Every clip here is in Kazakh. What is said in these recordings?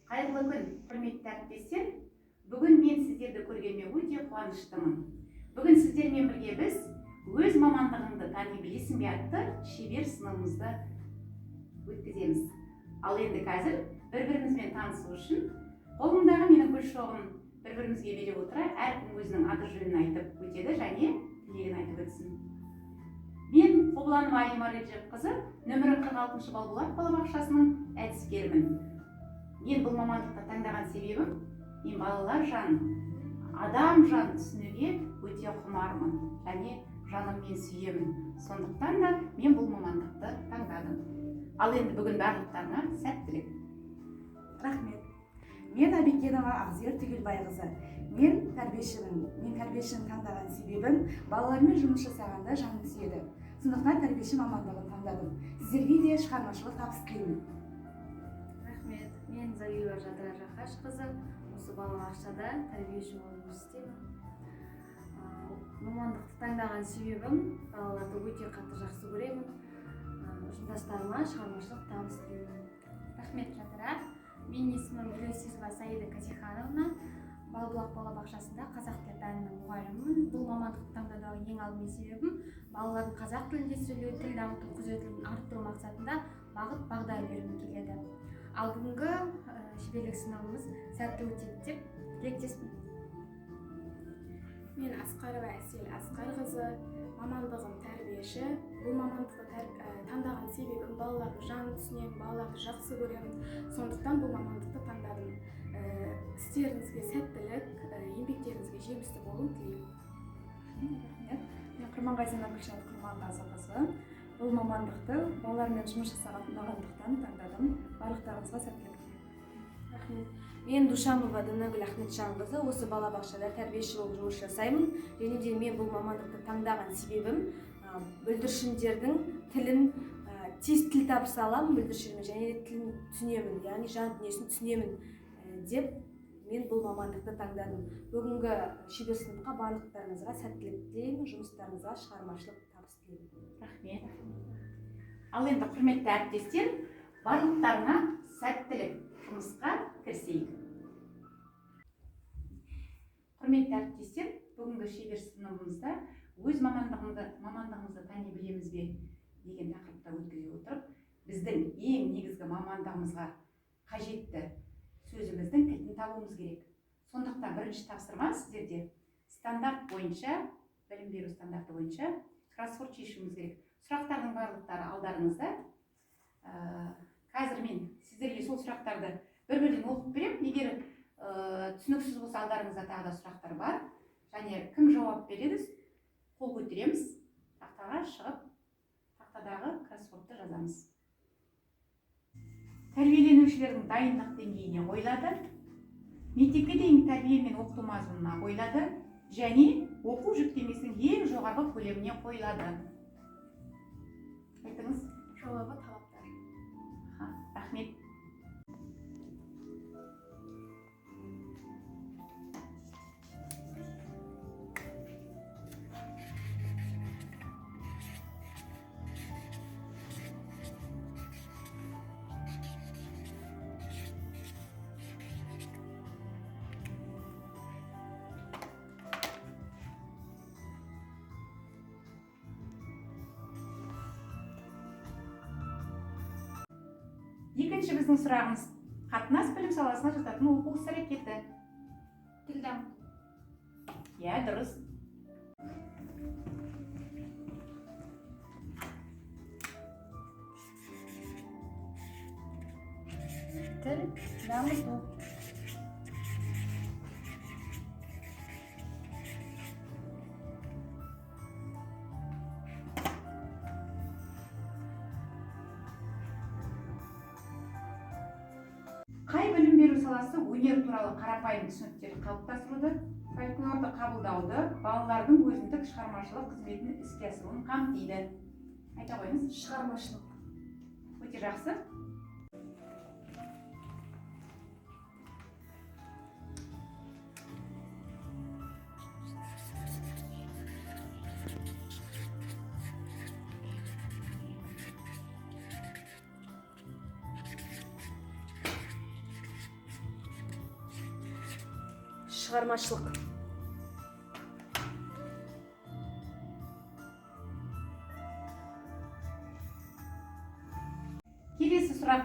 Қайырлы күн, құрметті әріптестер. Бүгін мен сіздерді көргеніме өте қуаныштымын. Бүгін сіздермен бірге біз өз мамандығыңды тани білесің бе атты шебер сыныбымызды өткіземіз. Ал енді қазір бір-бірімізбен танысу үшін қолымдағы менің гүл шоғын бір-бірімізге бере отыра, әркім өзінің аты жөнін айтып өтеді және тілегін айтып өтсін. Мен Қобланова Алима Реджепқызы, нөмірі 46-шы Балбұлақ балабақшасының әдіскерімін. Мен бұл мамандықты таңдаған себебім, мен балалар жанын, адам жанын түсінуге өте құмармын және жаныммен сүйемін. Сондықтан да мен бұл мамандықты таңдадым. Ал енді бүгін барлықтарыңа сәттілік. Рахмет. Мен Әбекенова Ақзер Түгелбайқызы. Мен тәрбиешімін. Мен тәрбиешіні таңдаған себебім, балалармен жұмыс жасағанда жаным сүйеді. Сондықтан тәрбиеші мамандығын таңдадым. Сіздерге де шығармашылық табыс тілеймін. Рахмет. Мен Завилова Жадыра Жахашқызы. Осы балабақшада тәрбиеші болып жұмыс істеймін. Мамандықты таңдаған себебім, балаларды өте қатты жақсы көремін. Жолдастарыма шығармашылық табыс тілеймін. Рахмет, Жадыра. Менің есімім Елеусизова Саида Катихановна. Балбұлақ балабақшасында қазақ тілі пәнінің мұғалімімін. Бұл мамандықты таңдаудағы ең алдымен себебім, балалардың қазақ тілінде сөйлеу, тіл дамыту құзыреттілігін арттыру мақсатында бағыт бағдар бергім келеді. Ал бүгінгі шеберлік сыныбымыз сәтті өтеді деп тілектеспін. Мен Асқарова Әсел Асқарқызы, мамандығым тәрбиеші. Бұл мамандықты таңдаған себебім, балалардың жанын түсінемін, балаларды жақсы көремін. Сондықтан бұл мамандықты таңдадым. Істеріңізге сәттілік, еңбектеріңізге жемісті болуын тілеймін. Рахмет. Мен Құрманғазина Гүлшат Құрманғазықызы. Бұл мамандықты балалармен жұмыс жасаған ұнағандықтан таңдадым. Барлықтарыңызға сәттілік тілеймін. Рахмет. Мен Душанова Данагүл Ахметжанқызы, осы балабақшада тәрбиеші болып жұмыс жасаймын. Және де мен бұл мамандықты таңдаған себебім, бүлдіршіндердің тілін, тез тіл табыса аламын бүлдіршінмен, және де тілін түсінемін, яғни жан дүниесін түсінемін, деп мен бұл мамандықты таңдадым. Бүгінгі шебер сыныпқа барлықтарыңызға сәттілік тілеймін, жұмыстарыңызға шығармашылық табыс тілеймін. Рахмет. Ал енді құрметті әріптестер, барлықтарыңа сәттілік, жұмысқа кірісейік. Құрметті әріптестер, бүгінгі шебер сыныбымызда өз мамандығымызды тани білеміз бе деген тақырыпта өткізе отырып, біздің ең негізгі мамандығымызға қажетті сөзіміздің кілтін табуымыз керек. Сондықтан бірінші тапсырма сіздерде стандарт бойынша, білім беру стандарты бойынша кроссворд шешуіміз керек. Сұрақтардың барлықтары алдарыңызда. Қазір мен сіздерге сол сұрақтарды бір-бірден оқып беремін. Егер түсініксіз болса, алдарыңызда тағы да сұрақтар бар. Және кім жауап береді, қол көтереміз, тақтаға шығып, тақтадағы кроссвордты жазамыз. Тәрбиеленушілердің дайындық деңгейіне қойылады, мектепке дейінгі тәрбие мен оқыту мазмұнына қойылады және оқу жүктемесінің ең жоғарғы көлеміне қойылады. Айтыңыз. Жауабы талаптар. Рахмет. Екінші біздің сұрағымыз қатынас білім саласына жататын оқу іс-әрекеті. Тіл дамыту. Иә, дұрыс. Тіл дамыту. Қай білім беру саласы өнер туралы қарапайым түсініктерді қалыптастыруды, фольклорды қабылдауды, балалардың өзіндік шығармашылық қызметін іске асыруын қамтиды? Айта қойыңыз. Шығармашылық. Өте жақсы. Шығармашылық. Келесі сұрақ.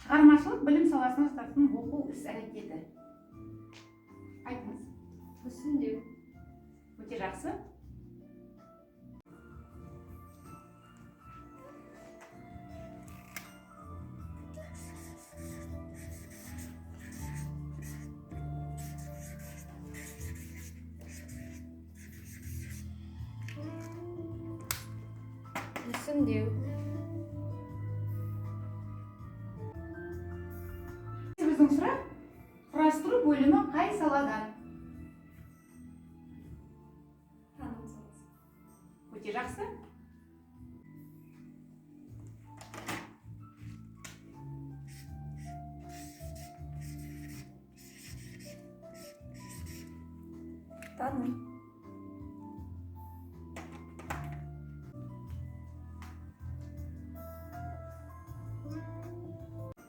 Шығармашылық білім саласына жататын оқу іс әрекеті. Айтыңыз. Мүсіндеу. Өте жақсы. Мүсіндеу. Біздің сұрақ: құрастыру бөлімі қай саладан? Таным саласы. Өте жақсы. Таным.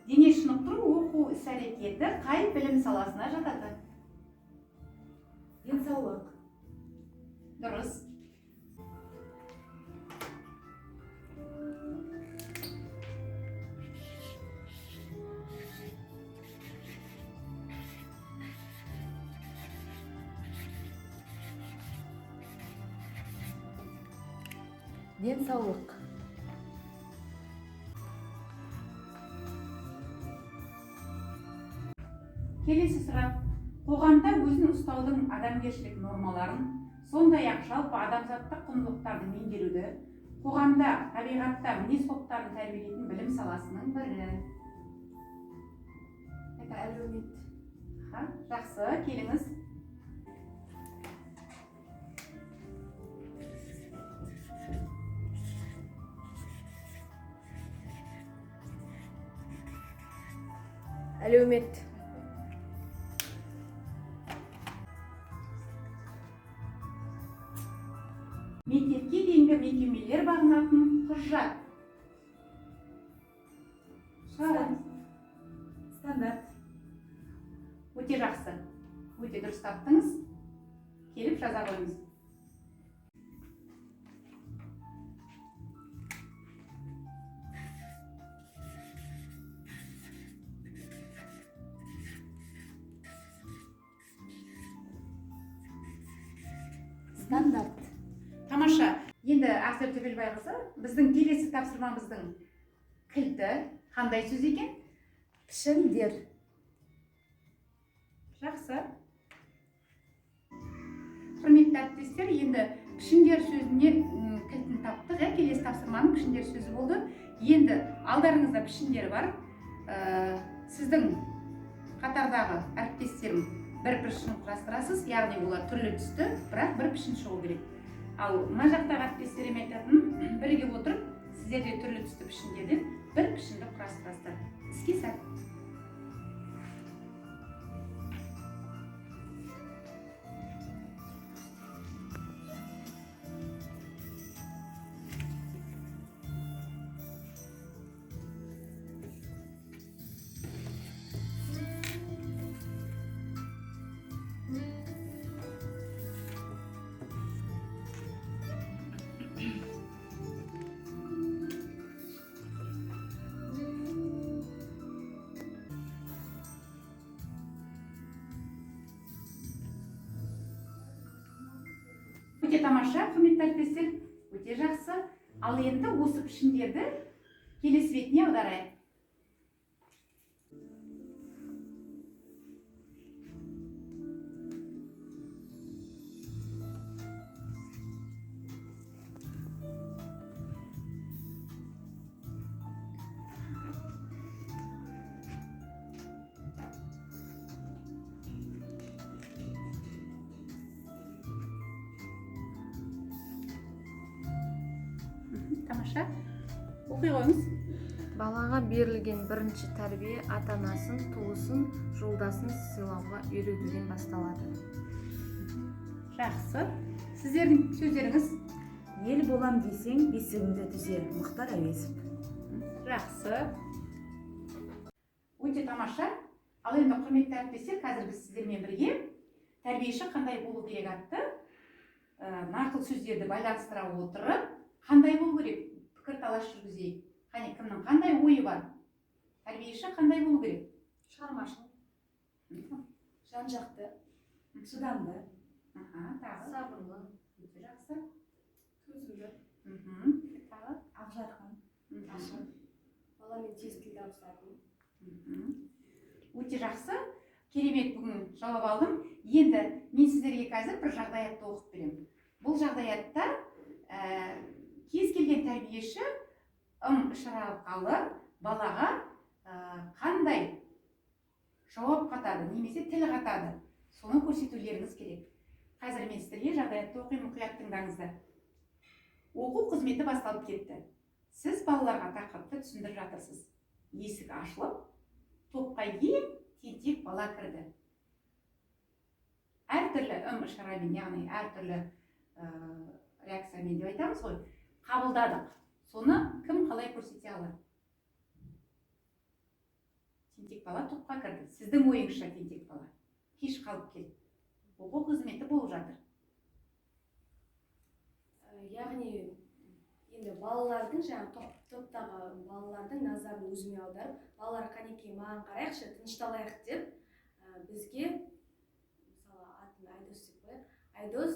Дене шынықтыру оқу іс әрекеті қай білім саласына жатады? Денсаулық. Дұрыс. Денсаулық. Келесі сұрақ. Қоғамда өзін ұстаудың адамгершілік нормаларын, сондай-ақ жалпы адамзаттық құндылықтарды меңгеруді, қоғамда, табиғатта мінез құлықтарын тәрбиелейтін білім саласының бірі. Әлеумет. Аха, жақсы, келіңіз. Әлеумет. Мектепке дейінгі мекемелер бағынатын құжат. Шығарыңыз. Стандарт. Өте жақсы. Өте дұрыс таптыңыз. Келіп жаза қойыңыз. Стандарт. Тамаша. Енді Ақзер Төбелбайқызы, біздің келесі тапсырмамыздың кілті қандай сөз екен? Пішіндер. Жақсы. Құрметті әріптестер, енді пішіндер сөзіне кілтін таптық, иә, келесі тапсырманың пішіндер сөзі болды. Енді алдарыңызда пішіндер бар. Сіздің қатардағы әріптестерім бір пішін құрастырасыз, яғни олар түрлі түсті, бірақ бір пішін шығу керек. Ал мына жақтағы әріптестеріме айтатыным, бірге отырып, сіздер де түрлі түсті пішіндерден бір пішінді құрастырасыздар. Іске сәт. Өте тамаша, құрметті әріптестер, өте жақсы. Ал енді осы пішіндерді келесі бетіне аударайық. Тамаша. Оқи қойыңыз. Балаға берілген бірінші тәрбие ата-анасын, туысын, жолдасын сыйлауға үйретуден басталады. Жақсы. Сіздердің сөздеріңіз? Ел болам десең, бесігіңді түзе. Мұхтар Әуезов. Жақсы. Өте тамаша. Ал енді, құрметті әріптестер, қазір біз сіздермен бірге Тәрбиеші қандай болу керек атты нақыл сөздерді байланыстыра отырып, қандай болу керек? Пікір талас жүргізейік. Қане, кімнің қандай ойы бар? Тәрбиеші қандай болу керек? Шығармашыл. Жан жақты, шыдамды. Тағы. Сабырлы. Өте жақсы. Төзімді. Тағы. Ақжарқын. Ашық. Баламен тез тіл табысатын. Өте жақсы. Керемет, бүгін жауап алдым. Енді мен сіздерге қазір бір жағдаятты оқып беремін. Бұл жағдаятта кез келген тәрбиеші ым ишара арқылы балаға қандай жауап қатады немесе тіл қатады, соны көрсетулеріңіз керек. Қазір мен сіздерге жағдаятты оқимын, мұқият тыңдаңыздар. Оқу қызметі басталып кетті. Сіз балаларға тақырыпты түсіндіріп жатырсыз. Есік ашылып, топқа ең тентек бала кірді. Әртүрлі ым ишарамен, яғни әртүрлі реакциямен деп айтамыз ғой, қабылдадық. Соны кім қалай көрсете алады? Тентек бала топқа кірді. Сіздің ойыңызша тентек бала кеш қалып келді. Оқу қызметі болып жатыр. Яғни енді балалардың жаңа топтағы балалардың назарын өзіме аударып, балалар қанекей маған қарайықшы, тынышталайық деп, бізге мысалы атын Айдос деп қояйық. Айдос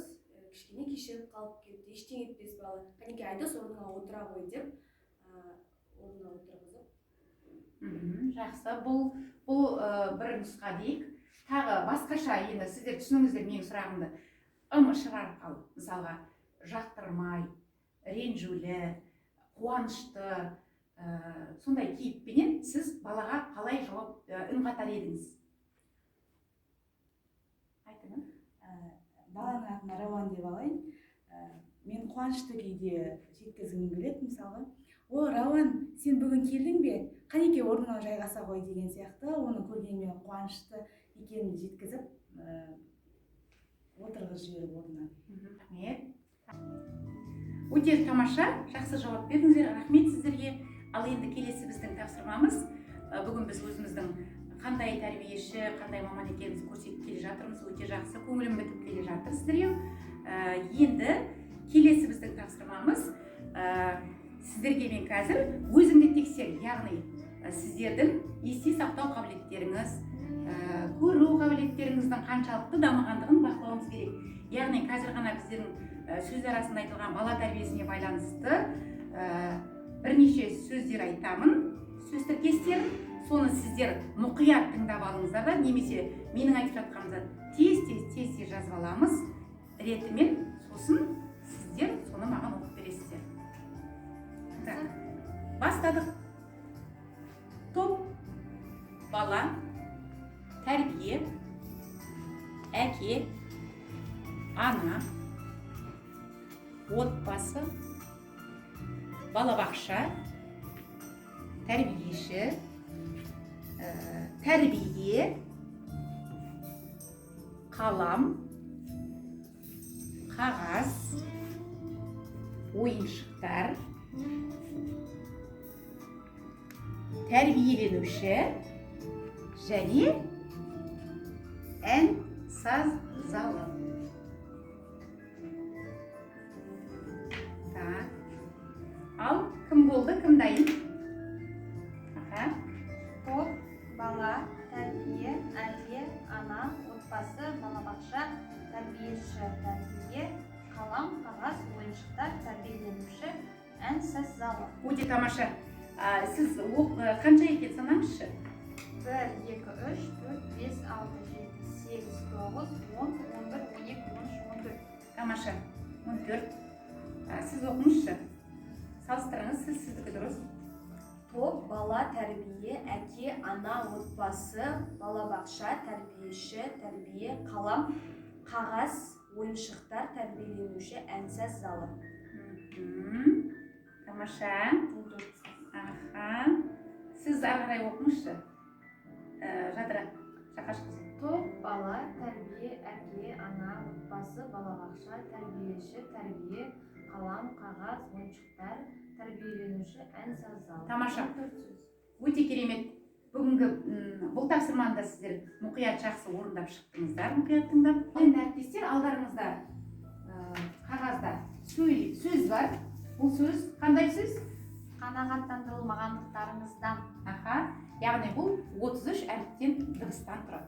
кішкене кешігіп қалып кетті, ештеңе етпес бала. Қанекей Айдос орныңа отыра ғой деп, орнына отырғызып. Жақсы, бұл бір нұсқа дейік. Тағы басқаша, енді сіздер түсініңіздер менің сұрағымды. Ым ишара арқылы, мысалға, жақтырмай, ренжулі, қуанышты, сондай кейіппенен сіз балаға қалай жауап үн қатар едіңіз? Айтыңыз. Баланың атын Рауан деп алайын. Мен қуанышты күйде жеткізгім келеді, мысалға. О, Рауан, сен бүгін келдің бе? Қанекей орныңа жайғаса ғой деген сияқты, оны көргенмен қуанышты екенін жеткізіп, отырғызып жіберіп орнына. Рахмет. Өте тамаша, жақсы жауап бердіңіздер, рахмет сіздерге. Ал енді келесі біздің тапсырмамыз. Бүгін біз өзіміздің қандай тәрбиеші, қандай маман екенімізді көрсетіп келе жатырмыз. Өте жақсы, көңілім бітіп келе жатыр сіздерге. Енді келесі біздің тапсырмамыз, сіздерге мен қазір өзіңді тексер, яғни сіздердің есте сақтау қабілеттеріңіз, көру қабілеттеріңіздің қаншалықты дамығандығын бақылауымыз керек. Яғни қазір ғана біздердің сөз арасында айтылған бала тәрбиесіне байланысты бірнеше сөздер айтамын, сөз тіркестерін, соны сіздер мұқият тыңдап алыңыздар да, немесе менің айтып жатқанымды тез-тез жазып аламыз ретімен, сосын сіздер соны маған оқып бересіздер. Так, бастадық. Топ, бала, тәрбие, әке, ана, отбасы, балабақша, тәрбиеші, тәрбие, қалам, қағаз, ойыншықтар, тәрбиеленуші және ән саз залы. Так. Ал кім болды, кім дайын? Аха. Топ, бала, тәрбие, әке, ана, отбасы, балабақша, тәрбиеші, тәрбие, қалам, қағаз, ойыншықтар, тәрбиеленуші, ән саз залы. Өте тамаша. Сіз қанша екен санаңызшы? 1, 2, 3, 4, 5, 6, 7, 8, 9, 10, 11, 12, 13, 14. Тамаша. 14. Сіз оқыңызшы. Салыстырыңыз, сіз сіздікі дұрыс. Топ, бала, тәрбие, әке, ана, отбасы, балабақша, тәрбиеші, тәрбие, қалам, қағаз, ойыншықтар, тәрбиеленуші, ән саз залы. Тамаша. Аха. Сіз ары қарай оқыңызшы. Жадыра Жақашқызы. Топ, бала, тәрбие, әке, ана, отбасы, балабақша, тәрбиеші, тәрбие, қалам, қағаз, ойыншықтар, тәрбиеленуші, ән саз залы. Тамаша. Өте керемет. Бүгінгі бұл тапсырманы да сіздер мұқият жақсы орындап шықтыңыздар, мұқият тыңдап. Енді, әріптестер, алдарыңызда қағазда сөз бар. Бұл сөз қандай сөз? Қанағаттандырылмағандықтарыңыздан. Аха, яғни бұл 33 әріптен, дыбыстан тұрады.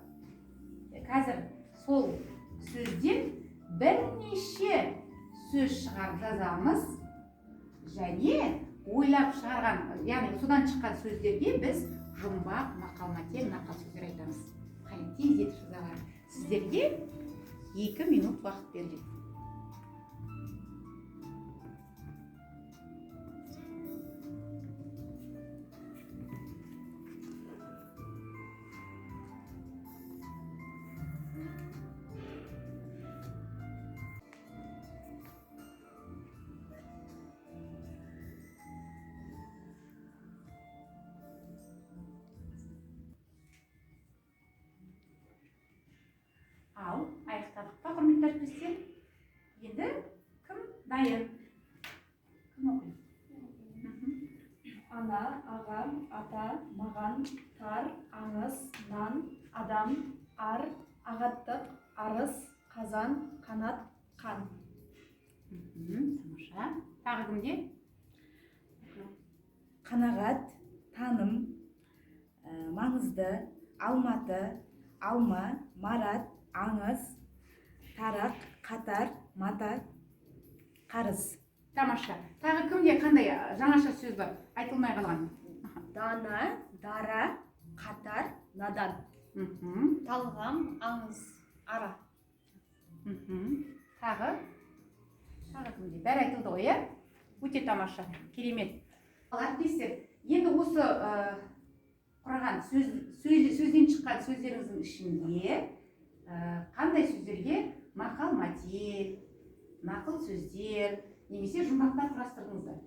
Қазір сол сөзден бірнеше сөз шығарып жазамыз және ойлап шығарған, яғни содан шыққан сөздерге біз жұмбақ, мақал мәтел, нақал сөздер айтамыз. Қане, тездетіп жаза. Сіздерге 2 минут уақыт беріледі. Ал аяқтадық па, құрметті әріптестер? Енді кім дайын? Кім оқиды? Ана, аға, ата, маған, тар, аңыз, нан, адам, ар, ағаттық, арыс, қазан, қанат, қан. Тамаша. Тағы кімде? Қанағат, таным, маңызды, Алматы, алма, Марат, аңыз, тарақ, қатар, мата, қарыз. Тамаша. Тағы кімде қандай жаңаша сөз бар айтылмай қалған? Дана, дара, қатар, надан. Талғам, аңыз, ара. Тағы? Тағы кімде? Бәрі айтылды ғой, иә? Өте тамаша, керемет. Ал, әріптестер, енді осы құраған сөзден шыққан сөздеріңіздің ішінде қандай сөздерге мақал мәтел, нақыл сөздер немесе жұмбақтар құрастырдыңыздар?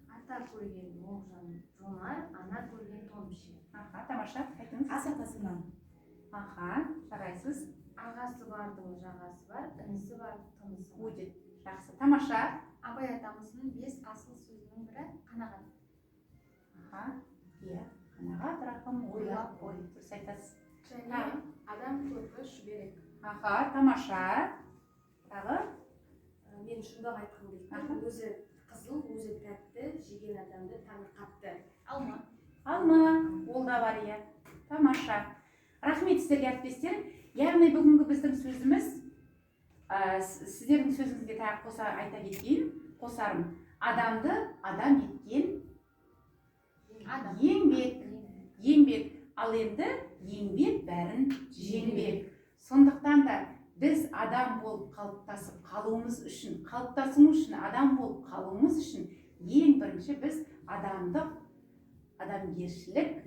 Ата көрген оқ жонар, ана көрген тон пішер. Аха, тамаша, айтыңыз. Ас атасынан. Аха, жарайсыз. Ағасы бардың жағасы бар, інісі бар тынысы бар. Өте жақсы, тамаша. Абай атамыздың 5 асыл сөзінің бірі қанағат. Аха, иә, қанағат, рақым, ойлап қой, дұрыс айтасыз. Және адам көркі шүберек. Аха, тамаша. Тағы? Мен жұмбақ айтқым келді. Өзі қызыл, өзі тәтті, жеген адамды таңырқатты. Алма. Алма, ол да бар, иә. Тамаша. Рахмет сіздерге, әріптестер. Яғни бүгінгі біздің сөзіміз, сіздердің сөзіңізге тағы қоса айта кетейін, қосарым. Адамды адам еткен еңбек. Еңбек. Ал енді еңбек бәрін жеңбек. Сондықтан да біз адам болып қалыптасып қалуымыз үшін, қалыптасуымыз үшін, адам болып қалуымыз үшін ең бірінші біз адамдық, адамгершілік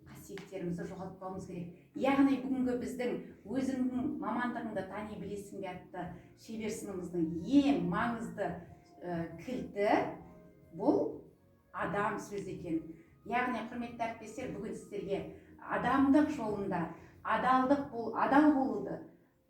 қасиеттерімізді жоғалтпауымыз керек. Яғни бүгінгі біздің өзіңнің мамандығыңды тани білесің бе атты шебер сыныбымыздың ең маңызды кілті бұл адам сөзі екен. Яғни, құрметті әріптестер, бүгін сіздерге адамдық жолында адалдық бол, адал болуды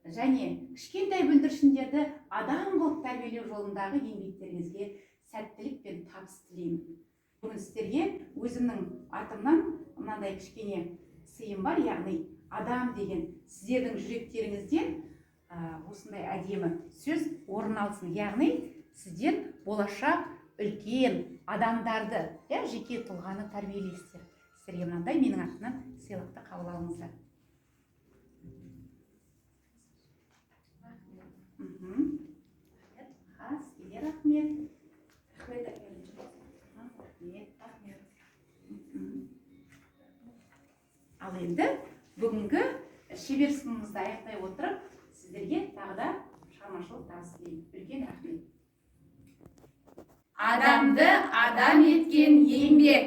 және кішкентай бүлдіршіндерді адам қылып тәрбиелеу жолындағы еңбектеріңізге сәттілік пен табыс тілеймін. Бүгін сіздерге өзімнің атымнан мынандай кішкене сыйым бар, яғни адам деген сіздердің жүректеріңізден осындай әдемі сөз орын алсын. Яғни сіздер болашақ үлкен адамдарды, жеке тұлғаны тәрбиелейсіздер. Сіздерге мынандай менің атымнан сыйлықты қабыл алыңыздар. Сізге рахмет. Рахмет. Рахмет. Ал енді бүгінгі шебер сыныбымызды аяқтай отырып, сіздерге тағы да шығармашылық табыс тілеймін. Үлкен рахмет. Адамды адам еткен еңбек.